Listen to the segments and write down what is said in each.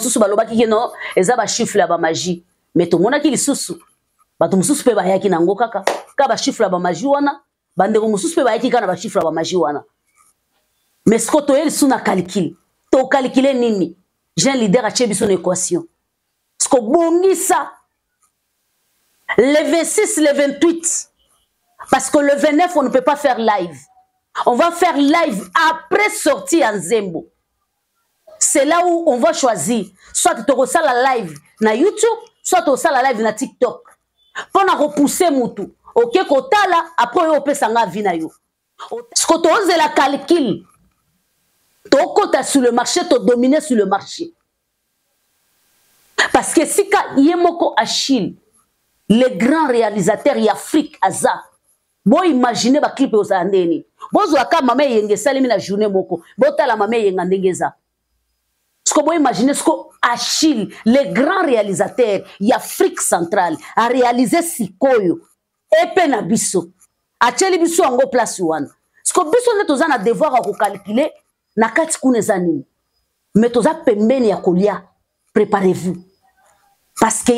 Mosusu balobaki ke non, eza bachiffre ya bamagie, mais tomonaki lisusu bato mosusu mpe bayaki nango kaka ka bachiffre ya bamagie wana. Bandeko mosusu mpe bayaki kaka na bachiffre ya bamagie wana. Mais siko toye lisusu na calcul, tocalcule nini? Jeune leader atie biso na équation. Siko bongisa le 26, le 28, parce que le 29 on ne peut pas faire live. On va faire live après sortie ya nzembo. C'est là où on va choisir soit tokosala live na YouTube, soit tokosala live na TikTok, mpo na kopousse mutu oke kotala. Après oyo opesanga avis na yo. Siko tozela calcul, tokota sur le marché, todomine sur le marché, parce que sika ye moko Achille, le grand réalisateur ya Afrique, aza. Boimagine baclip ozala ndeni. Bozwaka Mama Eyenga, esalemi na journée moko. Botala Mama Eyenga ndenge eza. Siko boimagine siko Achille, le grand réalisateur ya Afrique centrale, aréalise sikoyo epe na biso, atieli biso yango place wana. Siko biso nde toza na devoir ya kocalcule na kati kuna eza nini. Mais toza pembeni ya kolia. Préparez-vous, parce que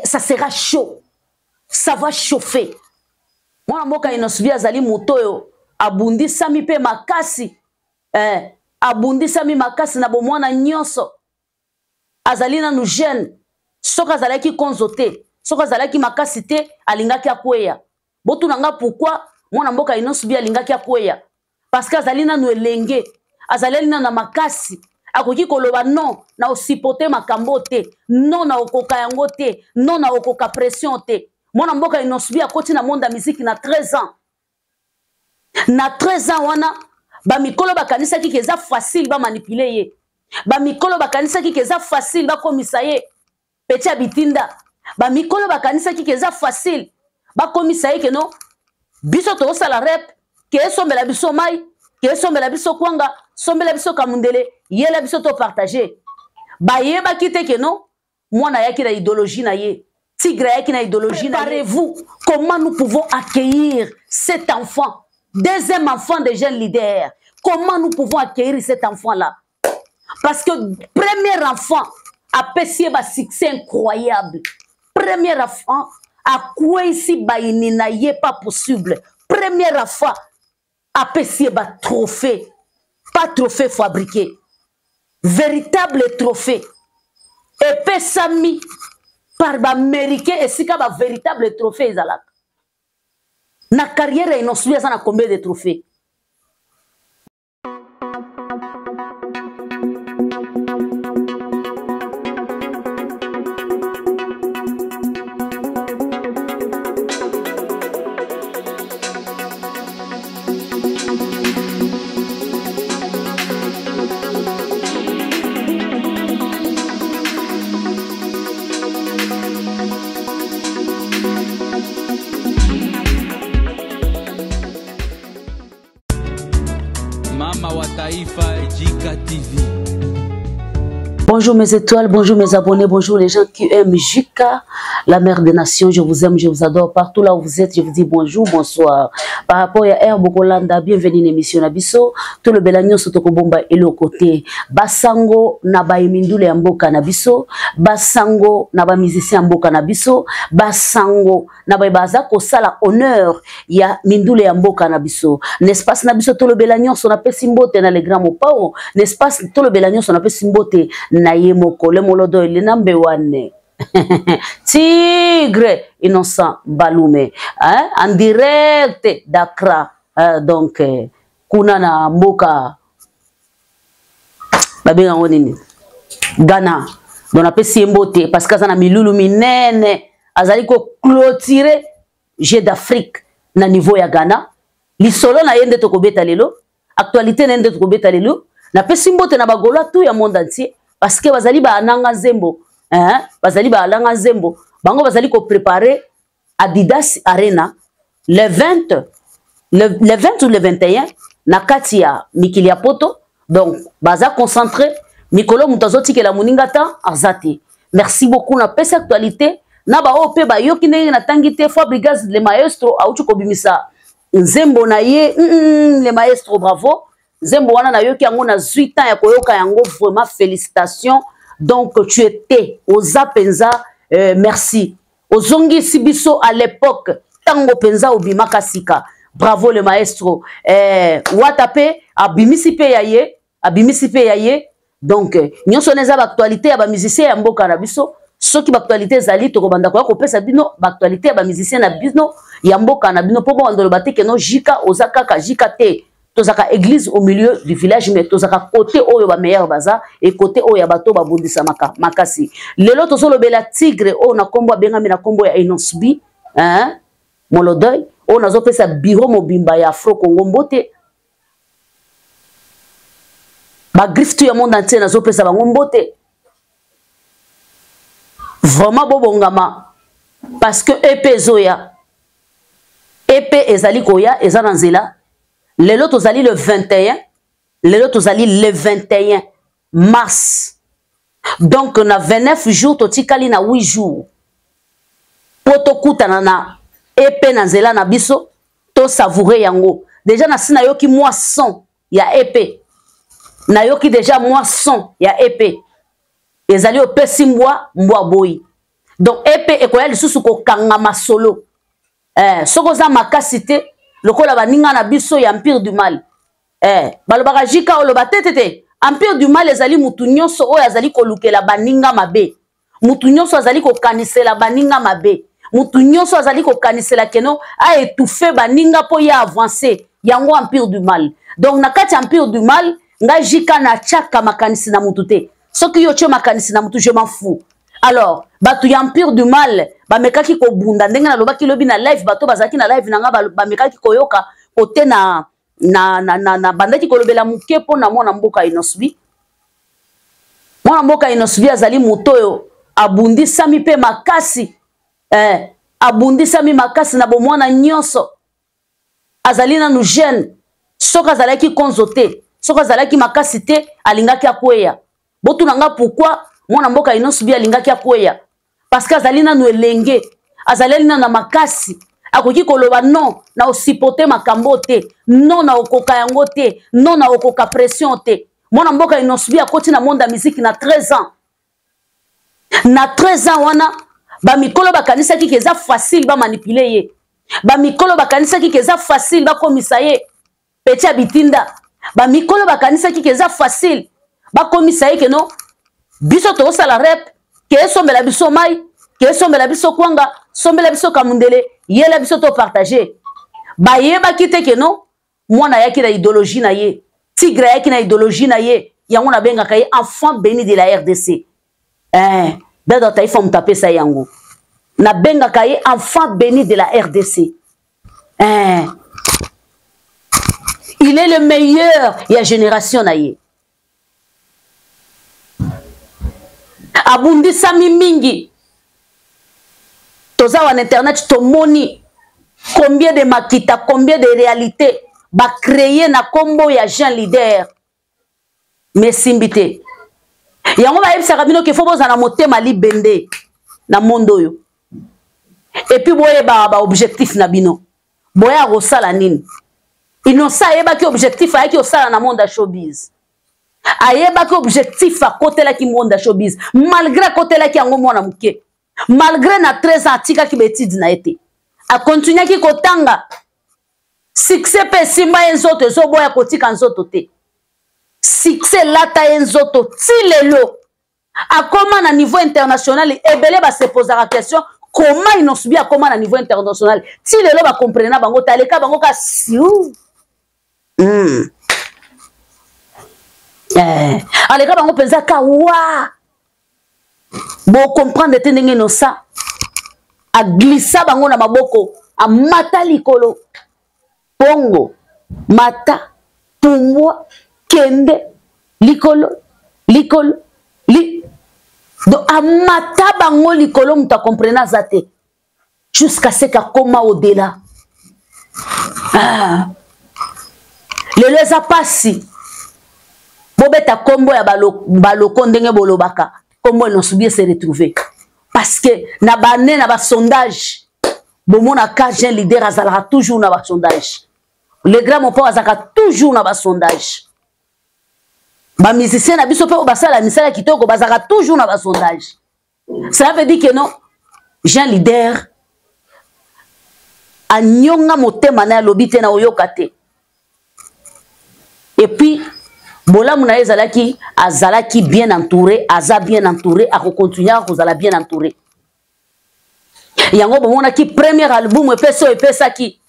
ça sera chaud, ça va chauffer. Mwana mboka Innoss'B azali moto oyo abundisami mpe makasi, abundisami makasi na bomwana nyonso. Azali nanu jeune. Soki azalaki konzo te, soki azalaki makasi te, alingaki akweya. Botuna nga pourquoi mwana mboka Innoss'B alingaki akweya? Parce que azali nanu elenge, azaleli nanu na makasi. Akoki koloba non, na osupporte makambo te, non, na okoka yango te, non, na okoka pression te. Mwana mboka Innoss'B akoti na monde ya musique na 13 ans. Na 13 ans wana, bamikolo bakanisaki ke eza facile bamanipule ye. Bamikolo bakanisaki ke eza facile bakomisa ye petit ya bitinda. Bamikolo bakanisaki ke eza facile bakomisa ye keno biso tozosala rep, ke esombela biso mai, ke esombela biso kwanga, sombela biso kamundele, yela biso topartage. Bayebaki te keno mwana ayaki na idéologie na ye. Tigre ayaki na idéologie na ye. Préparez-vous, comment nous pouvons accueillir cet enfant, deuxième enfant de jeune leader? Comment nous pouvons accueillir cet enfant là? Parce que premier enfant apesi ye basuccès incroyable. Premier enfant akweyisi bayini na ye, pas possible. Premier enfant apesi ye batrophée, pas trophée fabriqué, véritable trophée epesami par baaméricain, esika bavéritable trophée ezalaka. Na carrière ya Innoss'B aza na combien de trophée? Mama wa Taifa, Jika TV. Bonjour mes étoiles, bonjour mes abonnés, bonjour les gens qui aiment Jika, la mère des nations. Je vous aime, je vous adore. Partout là où vous êtes, je vous dis bonjour, bonsoir. Par rapport à Air Bokolanda, bienvenue à l'émission na biso. Tout le belagnon sotokobomba et le côté. Basango na ba emindule ya mboka na biso. Basango na ba musicien mboka na biso. Basango na baye baza kosala honneur ya mindule ya mboka na biso. N'est-ce pas na biso tolobela nyonso, napesi mbote na le grand Mopao. N'est-ce pas tolobela nyonso, napesi mbote na ye moko le molodo le nambe wane. Tigre Innocent Balume, hein, en direct d'Accra, donc kuna na mboka babenga yango nini, Ghana. Donc napesi ye mbote parce que aza na milulu minene, azali koclôturer Jeux d'Afrique na niveau ya Ghana. Lisolo na ye nde tokobeta lelo, actualité na ye nde tokobeta lelo. Napesi mbote na bagaulois tout ya monde entier, parce que bazali baananga nzembo, hein, bazali baananga nzembo. Bango bazali kopréparer Adidas Arena le 20, le 20 ou le 21 na kati ya mikili ya poto. Donc baza concentré mikolo, moto azotikela moninga ta aza te. Merci beaucoup. Napesi actualité na baoyo mpe bayoki ndenge natangi te. Fabregas le maestro auti kobimisa nzembo na ye, le maestro, bravo. Nzembo wana nayoki yango, nazwi temps ya koyoka yango. Vraiment félicitation. Donc tu étais oza penza, merci. Ozongisi biso à l'époque tango penza obimaka sika. Bravo le maestro. Wata pe abimisi pe ya ye, abimisi pe ya ye. Donc nyonso wana eza ba actualité ya ba musicien ya mboka na biso. Soki ba actualité ezali tokobanda koya kopesa bino ba actualité ya ba musicien na bino ya mboka na bino, po bobanda loba te ke no jika oza kaka jika te. Tozaka église au milieu du village, mais tozaka côté oyo ba meilleur baza et côté oyo ya bato babundisamaka makasi. Lelo tozolobela tigre oyo na kombo abengami na kombo ya Innoss'B, hein, Molodoy, oyo nazopesa bureau mobimba ya Afro Congo mbote. Ba griffe tout ya monde entier nazopesa bango mbote. Vraiment bobongama parce que EP ezoya. EP ezali koya, eza na nzela. Lelo tozali le 21, lelo tozali le 21 mars. Donc na 29 jours totikali na 8 jours. Po tokutana na EP na nzela na biso, to savourer yango. Déjà na si nayoki moi son ya EP. Nayoki déjà moi son ya EP. Ezali opesi mbwa, mbwa boyi. Donc EP ekoya lisusu kokanga masolo. Soki oza makasi te lokola baninga na biso ya Empire du Mal. Balobaka jika oloba te te te. Empire du Mal ezali mutu nyonso oyo azali kolukela baninga mabe. Mutu nyonso azali kokanisela baninga mabe. Mutu nyonso azali kokanisela keno a étouffer baninga po ya avancer. Yango Empire du Mal. Donc na kati Empire du Mal, nga jika na tchaka makanisi na mutu te. Soki yo tche makanisi na mutu, je m'en fous. Alors, bato ya Empire du Mal bamekaki kobunda ndenge nalobaki lobi na live, bato bazalaki na live na nga bamekaki koyoka kote na na na na, na bandaki kolobela moke mpo na mwana mboka Innoss'B. Mwana mboka Innoss'B azali moto oyo abundisami mpe makasi, abundisami makasi na bomwana nyonso. Azali nanu jeune, soki azalaki konzo te, soki azalaki makasi te, alingaki akweya. Botuna nga pourquoi mwana mboka Innoss'B alingaki akweya? Parce que azali nanu elenge, azali nanu na makasi, akoki koloba non na osupporter makambo te, non na okoka yango te, non na okoka pression te. Mwana mboka Innoss'B akoti na monde ya musique na 13 ans. Na 13 ans wana ba mikolo bakanisaki ke eza facile ba manipuler ye. Ba mikolo bakanisaki ke eza facile bakomisa ye petit ya bitinda. Ba mikolo bakanisaki ke eza facile bakomisa ye ke non biso tozosala rep, ke esombela biso mai, ke esombela biso kwanga, sombela biso kamundele, yela biso to partager. Bayebaki te ke non mwana ayaki na idéologie na ye, tigre ayaki na idéologie na ye, yango nabengaka ye enfant béni de la RDC. Dada Taifa moto apesa yango. Nabengaka ye enfant béni de la RDC. Il est le meilleur ya génération na ye. Abundisami mingi. Toza wana internet tomoni combien de makita, combien de réalités ba créer na kombo ya jeune leader. Mais simbi te. Yango bayebisaka bino ke faut bozala na motema libende na monde oyo. Et puis boyeba ba objectif na bino. Boya kosala nini? Innocent ayebaki objectif ayaki kosala na monde ya showbiz. Ayebaki objectif akotelaki monde ya showbiz. Malgré akotelaki yango mwana moke. Malgré na 13 ans atikaki ba études na ye te. Akontinuaki kotanga. Succès pe esimba ye nzoto, ezoboya kotika nzoto te. Succès lata ye nzoto ti lelo. Akoma na niveau international, ebele ba se posaka question comment Innoss'B akoma na niveau international. Ti lelo ba comprendre na bango, taleka bango ka siu. Aleka bango penza ka wa. Bo comprendre te ndenge Innocent a glissa bango na maboko, a mata likolo. Pongo, mata, pumbwa, kende, likolo, likolo, li. Donc a mata bango likolo, mutu a comprendre aza te. Jusqu'à ce qu'a koma au-delà. Lelo eza pasi. Bobeta kombo ya baloko ndenge bolobaka. Kombo Innoss'B se retrouver. Parce que na ba ne na ba sondage, bomona ka jeune leader azalaka toujours na ba sondage. Le grand mopao azalaka toujours na ba sondage. Bamusicien na biso mpe oyo basala misala kitoko bazalaka toujours na basondage. Cela veut dire que non, Jean Leader anyonga motema na ye, alobi te na oyoka te. Et puis bolamu na ye ezalaki, azalaki bien entouré, aza bien entouré, akokontinue kozala bien entouré. Yango bomonaki premier album epesi oyo epesaki,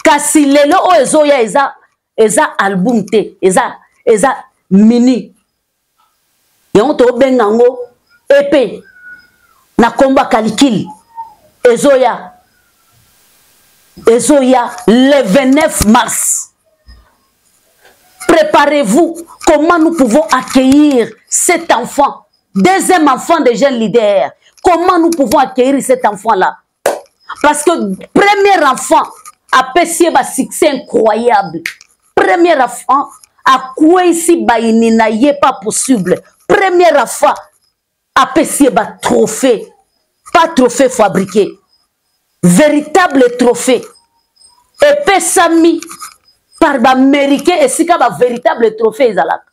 kasi lelo oyo ezoya eza album te, eza mini. Yango tobenga yango EP na komba Kalikili. Ezoya le 29 mars. Préparez-vous, comment nous pouvons accueillir cet enfant, deuxième enfant de jeunes leaders. Comment nous pouvons accueillir cet enfant-là? Parce que premier enfant apesi ye basuccès incroyable. Premier enfant akweyisi bayini na ye, pas possible. Premier enfant apesi ye batrophée, pas trophée fabriqué, véritable trophée epesami par baaméricain, esika bavéritable trophée ezalaka.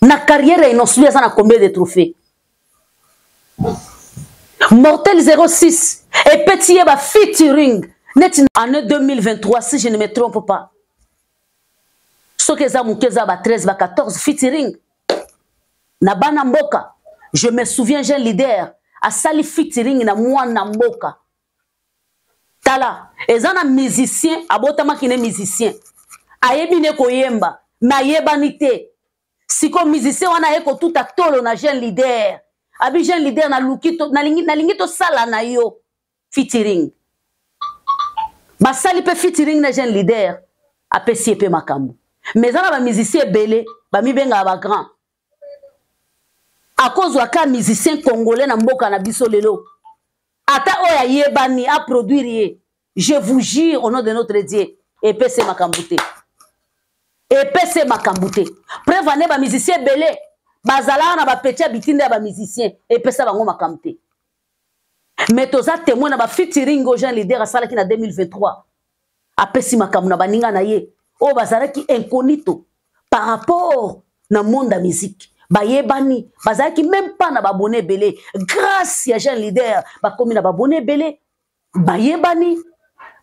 Na carrière ya Innoss'B aza na combien de trophées? Mortel 06 epeti ye ba featuring neti année 2023, si je ne me trompe pas, soki eza moke eza ba 13, ba 14 featuring na bana mboka. Je me souviens, jeune leader asali featuring na mwana mboka. Tala, eza na musicien abotamaki ne musicien, ayebi ne koyemba me ayebani te. Siko musicien wana aye kotuta tolo na jeune leader, abi jeune leader, naluki to, nalingi tosala na yo featuring. Basali mpe featuring na jeune leader, apesi ye mpe makambo. Mais eza na bamusicien ebele bamibengaka bagrand, akozwa ka musicien congolais na mboka na biso lelo, ata oyo ayebani, aproduire ye, je vous jure au nom de notre Dieu, epese makambo te, epese makambo te. Preuve ane, bamusicien ebele bazalaka na bapeti ya bitinda ya bamusicien, epesa bango makambo te. Mais toza témoin na bafeaturing oyo jean leader asalaki na 2023, apesi makambo na baninga na ye oyo bazalaki incognito par rapport na monde ya musique, bayebani bazalaki même pas na babone ebele. Grâce ya jeune leader bakomi na babone ebele, bayebani,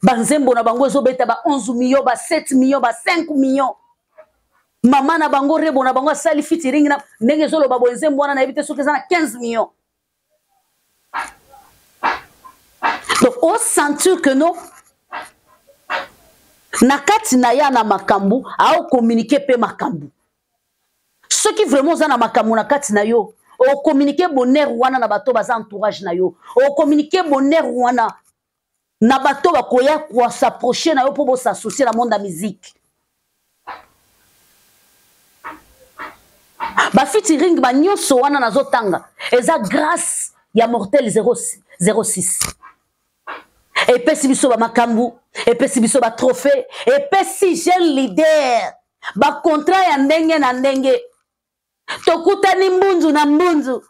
banzembo na bango ezobeta ba 11 millions, ba 7 millions, ba 5 millions. Mama na bango, rebo na bango asali featuring na ndenge ezoloba boye, nzembo wana nayebi te soki eza na 15 millions. Donc osentir que non, na kati na ya na makambo, aokommunike mpe makambo. Soki vraiment oza na makambo na kati na yo, okommunike bonheur wana na bato baza entourage na yo, okommunike bonheur wana na bato bakoya kosapproche na yo mpo bosassocie na monde ya musique. Bafeaturing banyonso wana nazotanga eza grâce ya Mortel 06. Epesi biso bamakambo, epesi biso batrophée, epesi jeune leader bacontrat ya ndenge na ndenge. Tokutani mbunzu na mbunzu,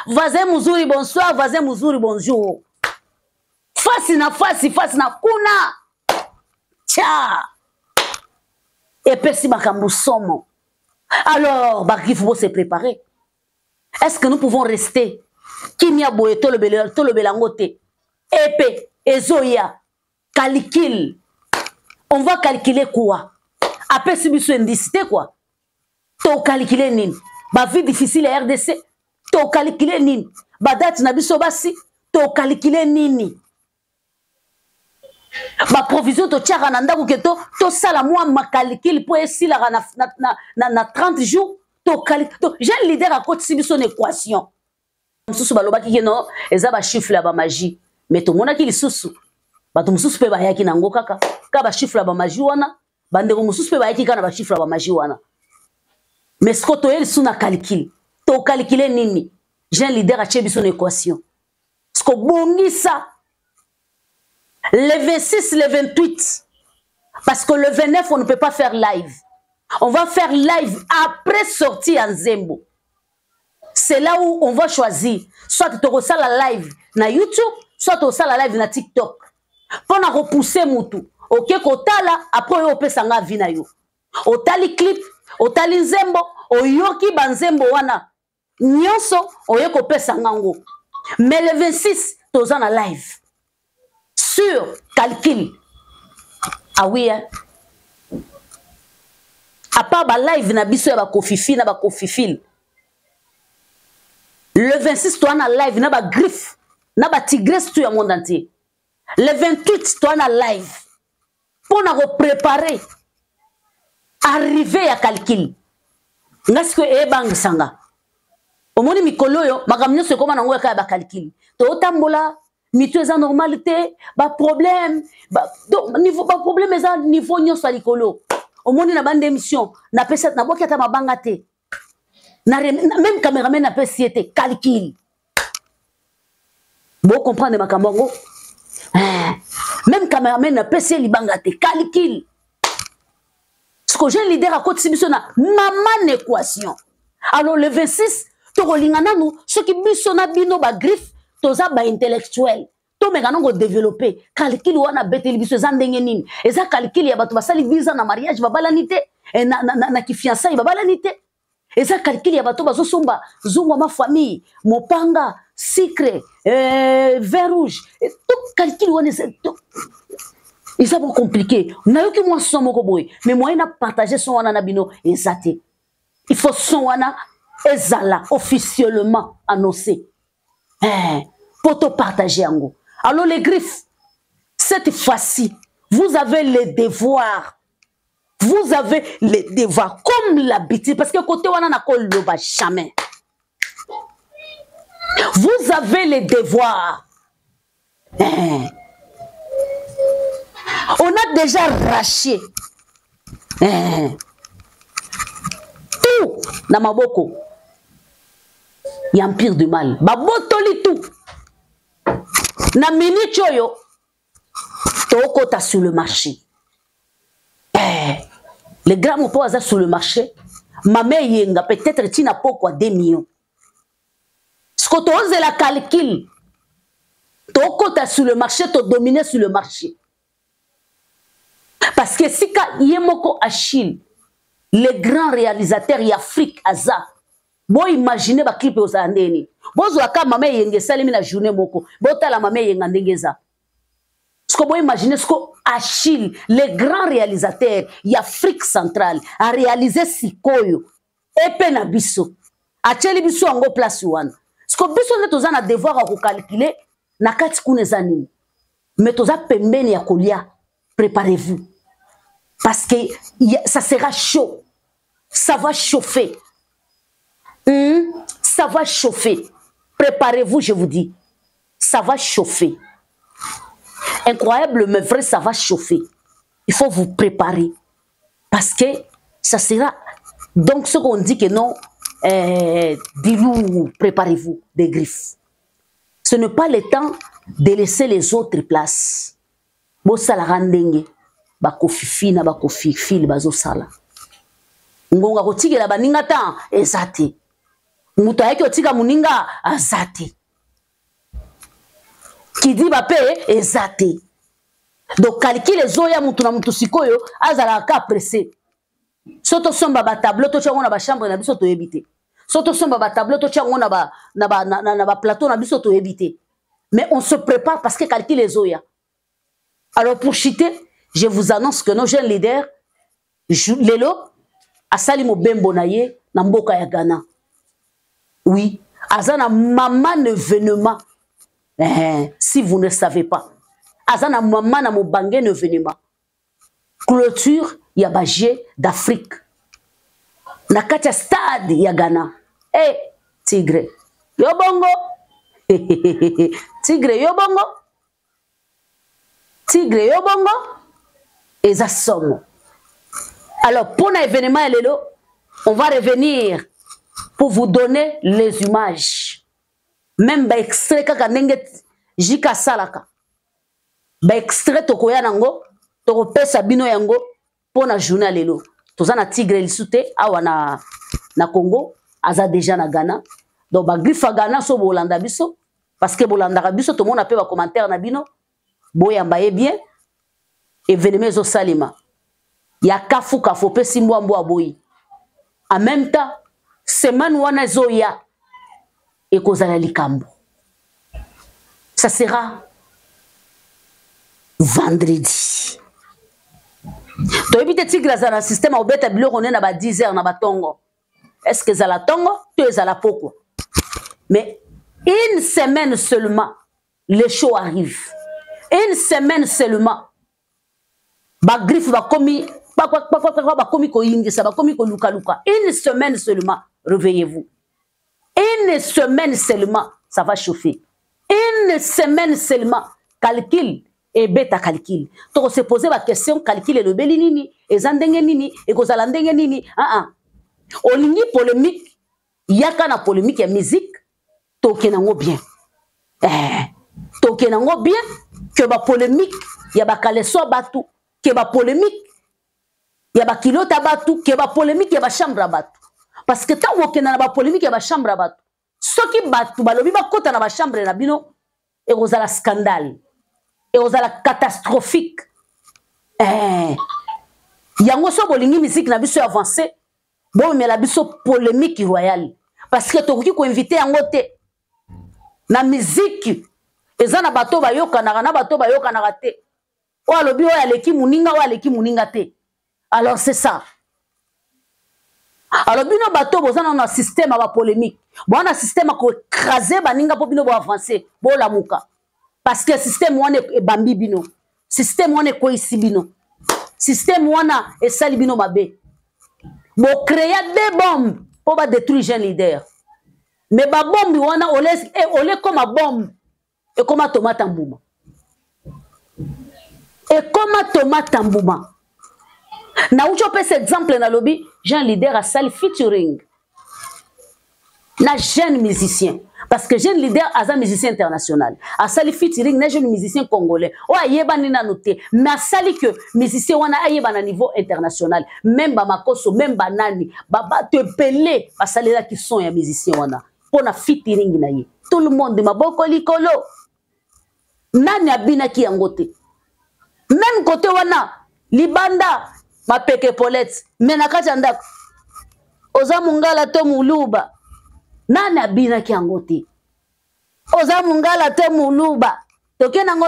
voisin muzuri bonsoir, voisin muzuri bonjour, fasi na fasi, fasi na kuna tya, epesi makambo somo. Alors bagriffe, bo se préparer. Est-ce que nous pouvons rester kimia boye, tolobela yango te? Epe ezoya calcul, on va calculer quoi? Apesi biso indice te quoi. Tokalkule nini? Bavie difficile ya RDC, tokalkule nini? Badate na biso basi, tokalkule nini? Baprovision totiaka na ndako ke tosala mwa makalikile mpo esilaka na 30 jours. Jeune leader akotisi biso na équation mosusu. Balobaki ke no, eza bachiffre ya bamagie, mais tomonaki lisusu bato mosusu mpe bayaki nango kaka ka bachiffre ya bamagie wana. Bandeko mosusu mpe bayaki kaka na bachiffre ya bamagie wana. Mais siko toye lisusu na calcul, tokalkule nini? Jeune leader atie biso na équation. Siko bongisa le 26, le 28, parce que le 29 on ne peut pas faire live. On va faire live après sortie ya nzembo. C'est là où on va choisir, soit tokosala live na YouTube, soit tosala live na TikTok, mpona kopousse mutu oke kotala. Après oyo opesanga avis na yo, otali clip, otali nzembo. Oyoki banzembo wana nyonso, oye kopesa ngango. Mais le 26 toza na live sur calcul. Ah oui, hein? À part ba live na biso ya bakofifi na bakofifile, le 26 toza na live na bagriffe na batigresse tout ya monde entier. Le 28 toza na live mpo na koprépare arrivée ya calcul. Nga sikoyo eyebangisa nga. Omoni mikolo oyo makambo nyonso ekóma nango yaka ya bacalcul. Tootambola, mitu eza normal te, baproblème ba, donc niveau baproblème eza niveau nyonso ya likolo. Omoni na bande émission napesa, nabwaki ata mabanga te na, même cameraman napesi ye te. Calcul, bocomprendre makambo yango. Même cameraman napesi ye libanga te. Calcul ce jeune leader akotisi biso na mama équation. Alors le 26 tokolinga nanu soki biso na bino bagriffe toza baintellectuel, tomeka nango kodévelopper calcul wana abeteli biso. Eza ndenge nini? Eza calcul ya bato basali 10 ans na mariage, babalani te, na kifiançailles babalani te. Eza calcul ya bato bazosomba zungwa ma famille, mopanga, sucre, vin rouge. To calcul wana eza bo compliqué. Nayoki mwa son moko boye, mais moyen na partage son wana na bino eza te. Il faut son wana ezala officiellement annoncé po topartage yango. Alors les griffes, cette fois-ci vous avez le devoir, vous avez le devoir comme l'habitude, parce que côté wana nakoloba jamais. Vous avez le devoir. On a déjà arraché tout na maboko ya empire du mal. Babotoli tout. Na minute oyo tokota sur le marché. Le grand mopo aza sur le marché. Mama eyenga peut-être ntina pokwa 2 millions. Siko tozela calcul, tokota sur le marché, todomine sur le marché, parce que sika ye moko Achille, le grand réalisateur ya Afrique, aza, boimagine baclip ozala ndeni. Bozwaka mama eyenga esalemi na journée moko, botala mama eyenga ndenge eza. Siko boimagine siko Achille, le grand réalisateur ya Afrique centrale, aréalise sikoyo epe na biso, atieli biso yango place wana. Siko biso nde toza na devoir ya kocalculer na kati kuna eza nini. Mais toza pembeni ya kolia. Préparez-vous, parce que ça sera chaud, ça va chauffer. Ça va chauffer. Préparez-vous, je vous dis, ça va chauffer. Incroyable mais vrai, ça va chauffer. Il faut vous préparer parce que ça sera donc ce qu'on dit que non, dis-nous, préparez-vous des griffes. Ce n'est pas le temps de laisser les autres places. Bosalaka ndenge bakofifi na bakofifile bazosala. Ngonga kotikela baninga ta eza te. Moto ayaki otika moninga aza te, kidiba mpe eza te. Donc calcul ezoya, mutu na mutu sikoyo azalaka ka pressé. So tosomba batableau, totya yango na bachambre na biso, toyebi te. So tosomba batableau, totya yango na baplateau na ba, na, na, na ba na biso, toyebi te. Mais on se prépare parce que calcul ezoya. Alors pour chuter, je vous annonce que nos jeunes leaders lelo asali mobembo na ye na mboka ya Ghana. Oui, aza na mama na événement. Si vous ne savez pas, aza na mama na mobange na événement, clôture ya bajeux d'Afrique na kati ya stade ya Ghana. E tigre yo bongo, tigre yo bongo, tigre yo bongo, eza somo. Alors pour événement ya lelo, on va revenir pour vous donner les images, même baextrait kaka ndenge jika asalaka baextrait. Tokoya nango, tokopesa bino yango mpo na journée ya lelo. Toza na tigre lisu te awa na Congo, aza déjà na Ghana. Donc bagriffe ya Ghana, so bolanda biso, parce que bolandaka biso, tomona mpe bacommentaire na bino. Boyamba ye bien. Événement ezosalema ya kafu kafu, opesi mbwa, mbwa aboyi. En même temps, semaine wana ezoya ekozala likambo. Ça sera vendredi. Toyebi te tigre azala na système akobeta biloko nde na ba 10 heures na batongo. Est-ce que ezala tongo to ezala pokwa? Mais une semaine seulement, le show arrive. Une semaine seulement, bagriffe bakomi bakomi koyingisa, bakomi kolukaluka. Une semaine seulement, réveillez-vous. Une semaine seulement, ça va chauffer. Une semaine seulement, calcul ebeta calcul. Toko se poser ba question, calcul elobeli nini, eza ndenge nini, ekozala ndenge nini. Ah ah. Olingi polémique, yaka na polémique ya musique, toke nango bien. Toke nango bien que ba polémique ya ba kaleso batu, que ba polémique ya ba kilota batu, que ba polémique ya ba chambre batu. Parce que tant okenda na ba polémique ya ba chambre batu, soki batu balobi bakota na ba chambre na bino, ekozala scandale, ekozala catastrophique. Yango so bolingi musique na biso avancer, bomela biso polémique royale, parce que tokoki ko inviter yango te na musique. Eza na bato bayokanaka na bato bayokanaka te, oyo alobi oyo aleki moninga, oyo aleki moninga te. Alors c'est ça. Alors bino bato boza na système ya ba polémique, boza na système ya koécraser baninga mpo bino boavancer, bolamuka, parce que système wana ebambi bino, système wana ekweyisi bino, système wana esali bino mabe. Bocréa des bombes mpo badétruire jeune leader, mais babombi wana ole koma bombe, ekoma tomate mbuma, ekoma tomate mbuma. Nauti opesa exemple, nalobi jeune leader asali featuring na jeune musicien, parce que jeune leader aza musicien international, asali featuring na jeune musicien congolais oyo ayebani nanu te, mais asali que musicien wana ayeba na niveau international. Même bamakoso, même banani, babato ebele basalelaki son ya musicien wana mpona featuring na ye. Tout le monde maboko likolo, nani abinaki yango te? Même côté wana libanda mapeke polete, mais na kati ya ndako oza mongala to moluba, nani abinaki yango te? Oza mongala to moluba, toke nango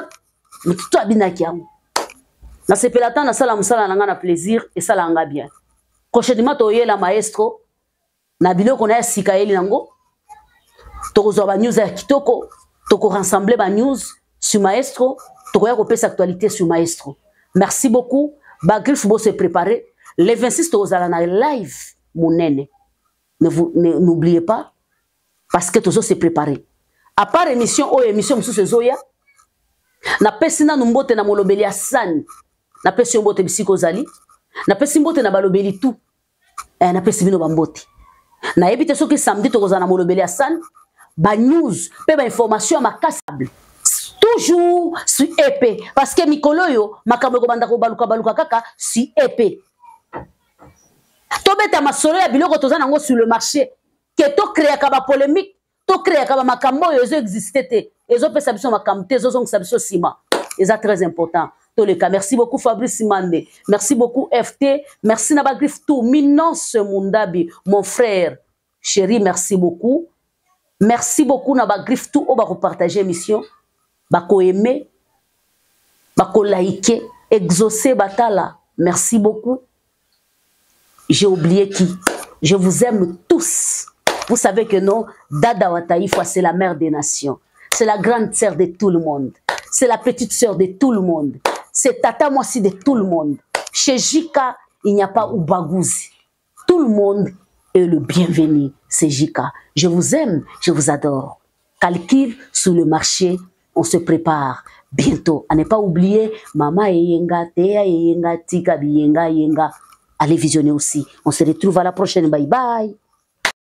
motu to abinaki yango. Nasepela ntango nasala mosala na nga na plaisir, esala nga bien. Prochainement toyela maestro na biloko na ya sika yeli nango, tokozwa ba news ya kitoko, tokorassembler ba news sur maestro, tokoya kopesa actualité sur maestro. Merci beaucoup bagriffe, bo se préparer, le 26 tokozala na live monene. Ne vous n'oubliez pas, parce que tozo se préparer. À part émission oyo, émission mosusu ezoya. Napesi nanu mbote na molobeli ya sani, napesi yo mbote bisika ozali, napesi mbote na balobeli tout. Napesi bino bambote. Nayebi te soki samedi tokozala na molobeli ya sani, banews mpe bainformation ya makasi toujours sur EP, parce que mikolo oyo makambo ekobanda kobaluka-baluka kaka sur EP. Tobeta masolo ya biloko toza nango sur le marché, ke tocréaka bapolémique, tocréaka bamakambo oyo ezoexiste te, ezopesa biso makambo te, ezozongisa biso nsima. Eza très important toleka. Merci beaucoup Fabrice Mande, merci beaucoup FT, merci na bagriffe tout. Minonce Mundabi, mon frère chéri, merci beaucoup. Merci beaucoup na bagriffe tout oyo bakopartage émission, bakoaime, bakolaike, exaucé batala, merci beaucoup. J'ai oublié qui? Je vous aime tous. Vous savez que non, Dada Wataïfwa, c'est la mère des nations, c'est la grande sœur de tout le monde, c'est la petite sœur de tout le monde, c'est tata mwasi de tout le monde. Chez Jika, il n'y a pas Ubagouzi, tout le monde est le bienvenu. C'est Jika. Je vous aime, je vous adore. Calcul sur le marché, on se prépare bientôt. À ne pas oublier Mama Eyenga, Théa Eyenga, Tika Biyenga Yenga. Allez visionner aussi. On se retrouve à la prochaine. Bye bye.